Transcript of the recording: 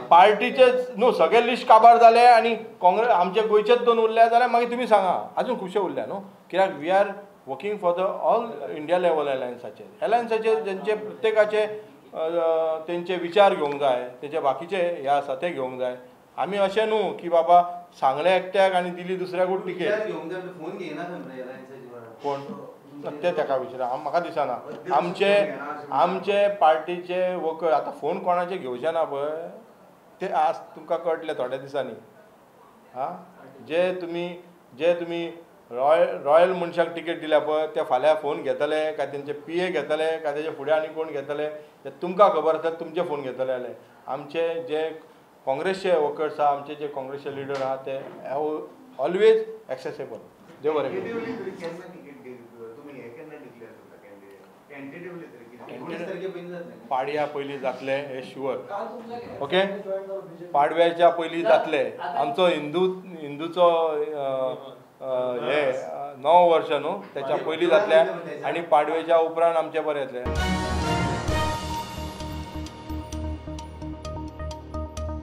पार्टीचे न्हू सगळे लिस्ट काबार जाले आनी काँग्रेस आमचे गोंयचेच 2 उरल्या जाल्यार मागीर तुमी सांगा अजून खुबशे उरल्या न्हू. कित्याक we are working for the all India level अलायन्साचेर. अलायन्साचेर जेंचे प्रत्येकाचे तेंचे विचार घेवंक जाय, तेचे बाकीचे हे आसा ते घेवंक जाय. आमी अशें न्हू की बाबा सांगलें एकट्याक आनी दिली दुसऱ्याकूच टिकेट. कोण ते ताका विचारा, म्हाका दिसना. आमचे आमचे पार्टीचे वर्कर आतां फोन कोणाचे घेवचे ना पळय, ते आज तुमकां कळटले थोड्या दिसांनी. आं, जे तुमी रॉयल मनशाक टिकेट दिल्या पळय ते फाल्यां फोन घेतले काय तेंचे पी ए घेतले काय तेजे फुडें आनी कोण घेतले ते तुमकां खबर आसा, तुमचे फोन घेतले जाल्यार. आमचे जे काँग्रेसचे वर्कर्स आहा, आमचे जे काँग्रेसचे लिडर आहा ते ऑलवेज एक्सेसेबल. देव बरें करूं. पाडव्या पयलीं जातले हे शुअर. ओके, पाडव्याच्या पयलीं जातले. आमचो हिंदूचो हे 9 वर्ष न्हू, त्याच्या पयलीं जातले आनी पाडव्याच्या उपरांत आमचें बरें जातलें.